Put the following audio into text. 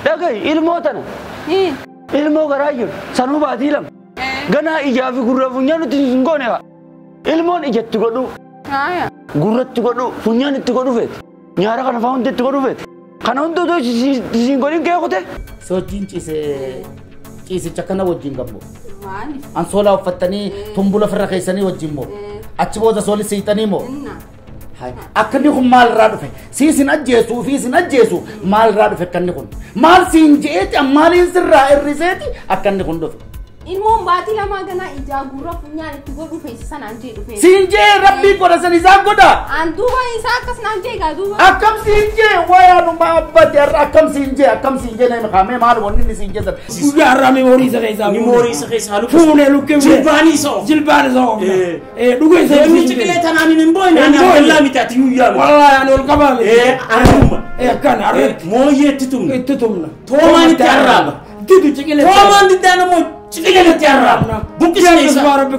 Dhagahi, ilmoo tana. Ilmoo garaa jiru sanuu baatii 2. Ganaa ijaa fi gurra funyaan nuti hin goone haa. Ilmoon ijatti godhu. Gurratti godhu, funyaan itti godhu feeti. Nyaara kana fa'aa hundi itti godhu feeti. Kana hundi otoo siin godhin kee kute. Si wajjin ciise, ciisicha kana wajjin gammoo. Ansoolaa uffattanii tumbula ofirra keessanii wajjin moo? Achi booda sooli siixanii moo? Akka inni kun maalirraa dhufe? Sii sin ajjeesuu fi sin ajjeesu maalirraa dhufe akka inni kun? Maal siin je'eeti, maaliin sirraa hir'iseeti akka inni kun dhufe? Ilmoon baatii 2 ganaa ijaa gurra funyaan itti godhu feesi sanaan jee dhufe. Siin jee rabbii godha san isaan godha. An duuba isaa akkas naan jee gaa duuba. Akkam siin jee wayaa numa abbate har'a, akkam siin jee, akkam siin jee nama kaamee maal wanni inni siin jee san. Guyyaa har'aa meemoorii isa keessaa Meemoorii isa keessaa lukkise. Fuunee lukkifne. Jilbaanii isa oofna. Jilbaan isa oofna. Dhuga isa Inni ciqilee tanaan hin boo'ine, ani Hin boo'ine. Abdallaa miti, ati yuyyaa miti. Wallaahi ani ol qabaa miti. Arruma. Akkana arratti. Mooyyeetti tumna. Itti tumna. Toomaan itti arraaba. Didu ciqilee. Toomaan diddaan immoo ciqilee itti arraaba. Buqqisne isa. Rabbi.